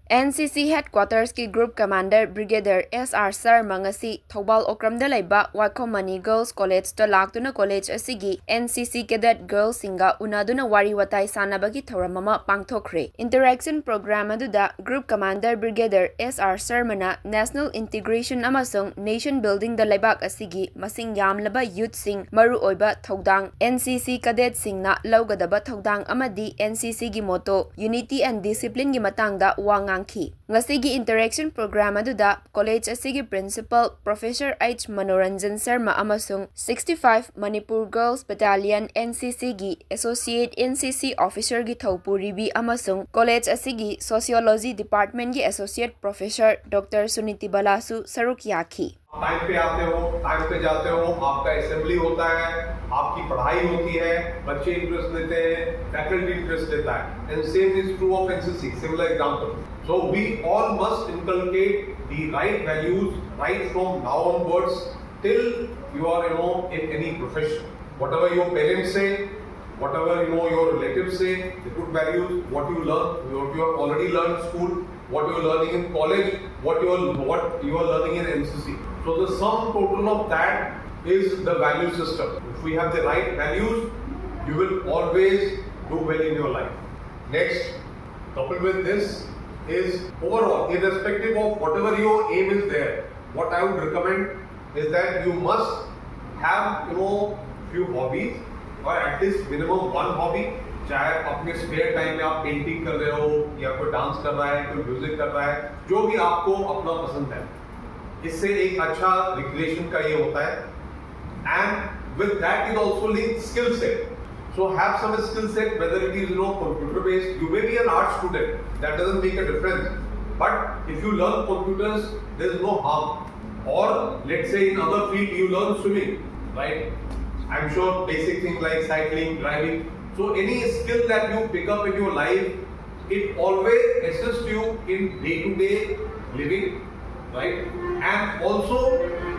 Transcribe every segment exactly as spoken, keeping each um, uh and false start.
N C ꯁꯤ ꯍꯦꯗꯀ꯭ꯋꯥꯇꯔꯁꯀꯤ group commander ꯕ꯭ꯔꯤꯒꯦꯗꯔ ꯑꯦꯁ R Sharma ꯉꯁꯤ ꯊꯧꯕꯥꯜ ꯑꯣꯀ꯭ꯔꯝꯗ ꯂꯩꯕ ꯋꯥꯏꯈꯣꯝ ꯃꯅꯤ ꯒꯔꯜꯁ ꯀꯣꯂꯦꯖꯇ ꯂꯥꯛꯇꯨꯅ ꯀꯣꯂꯦꯖ ꯑꯁꯤꯒꯤ ꯑꯦꯟ ꯁꯤ ꯁꯤ ꯀꯦꯗꯦꯠ ꯒꯔꯜꯁꯁꯤꯡꯒ ꯎꯅꯗꯨꯅ ꯋꯥꯔꯤ ꯋꯥꯇꯥꯏ ꯁꯥꯟꯅꯕꯒꯤ ꯊꯧꯔꯝ ꯑꯃ ꯄꯥꯡꯊꯣꯛꯈ꯭ꯔꯦ꯫ ꯏꯟꯇꯔꯦꯛꯁꯟ ꯄ꯭ꯔꯣꯒ꯭ꯔꯥꯝ ꯑꯗꯨꯗ ꯒ꯭ꯔꯨꯞ ꯀꯃꯥꯟꯗꯔ ꯕ꯭ꯔꯤꯒꯦꯗꯔ ꯑꯦꯁ ꯑꯥꯔ ꯁꯔꯃꯅ ꯅꯦꯁꯅꯦꯜ ꯏꯟꯇꯤꯒ꯭ꯔꯦꯁꯟ ꯑꯃꯁꯨꯡ ꯅꯦꯁꯟ ꯕꯤꯜꯗꯤꯡꯗ ꯂꯩꯕꯥꯛ ꯑꯁꯤꯒꯤ ꯃꯁꯤꯡ ꯌꯥꯝꯂꯕ ꯌꯨꯠꯁꯤꯡ ꯃꯔꯨꯑꯣꯏꯕ ꯊꯧꯗꯥꯡ, ꯑꯦꯟ ꯁꯤ ꯁꯤ ꯀꯦꯗꯦꯠꯁꯤꯡꯅ ꯂꯧꯒꯗꯕ ꯊꯧꯗꯥꯡ ꯑꯃꯗꯤ ꯑꯦꯟ ꯁꯤ ꯁꯤꯒꯤ ꯃꯣꯇꯣ ꯌꯨꯅꯤꯇꯤ ꯑꯦꯟ ꯗꯤꯁꯤꯄ꯭ꯂꯤꯟꯒꯤ ꯃꯇꯥꯡꯗ ꯋꯥ ꯉꯥꯡꯈꯤ꯫ ꯉꯁꯤꯒꯤ ꯏꯟꯇꯔꯦꯛꯁꯟ ꯄ꯭ꯔꯣꯒ꯭ꯔꯥꯝ ꯑꯗꯨꯗ ꯀꯣꯂꯦꯖ ꯑꯁꯤꯒꯤ principle professor H Manoranjan Sharma ꯑꯃꯁꯨꯡ sixty five Manipur Girls Battalion, N C C ꯒꯤ ꯑꯦꯁꯣꯁꯤꯌꯦꯠ ꯑꯦꯟ ꯁꯤ ꯁꯤ ꯑꯣꯐꯤꯁꯔꯒꯤ ꯊꯧꯄꯨꯔꯤꯕꯤ ꯑꯃꯁꯨꯡ ꯀꯣꯂꯦꯖ ꯑꯁꯤꯒꯤ ꯁꯣꯁꯤꯌꯣꯂꯣꯖꯤ ꯗꯤꯄꯥꯔꯠꯃꯦꯟꯒꯤ ꯑꯦꯁꯣꯁꯤꯌꯦꯠ ꯄ꯭ꯔꯣꯐꯦꯁꯔ ꯗꯣꯛꯇꯔ ꯁꯨꯅꯤꯇꯤ ꯕꯂꯥꯁꯨ ꯁꯔꯨꯛ ꯌꯥꯈꯤ꯫ टाइम पे आते हो, टाइम पे जाते हो, आपका असेंबली होता है, आपकी पढ़ाई होती है, बच्चे इंटरेस्ट लेते हैं, फैकल्टी इंटरेस्ट लेता है। And same is true of N C C, similar example. So we all must inculcate the right values right from now onwards till you are, you know, in any profession. Whatever your parents say, whatever, you know, your relatives say, the good values, what you learn, what you have already learned in school, what you are learning in college, what you are what you are learning in N C C. So the sum total of that is the value system. If we have the right values, you will always do well in your life. Next, coupled with this is overall, irrespective of whatever your aim is there, what I would recommend is that you must have, you know, few hobbies or at least minimum one hobby. चाहे अपने spare time में आप painting कर रहे हो या कोई dance कर रहा है, कोई म्यूजिक कर रहा है, जो भी आपको अपना पसंद है, इससे एक अच्छा रिक्रिएशन का ये होता है। And with that is also linked skill set. So have some skill set, whether it is, you know, computer based, you may be an art student, that doesn't make a difference. But if you learn computers, there is no harm. Or let's say in other field, you learn swimming, right? I'm sure basic things like cycling, driving. So any skill that you pick up in your life, it always assists you in day-to-day living, right? And also,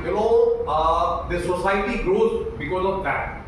you know, uh, the society grows because of that.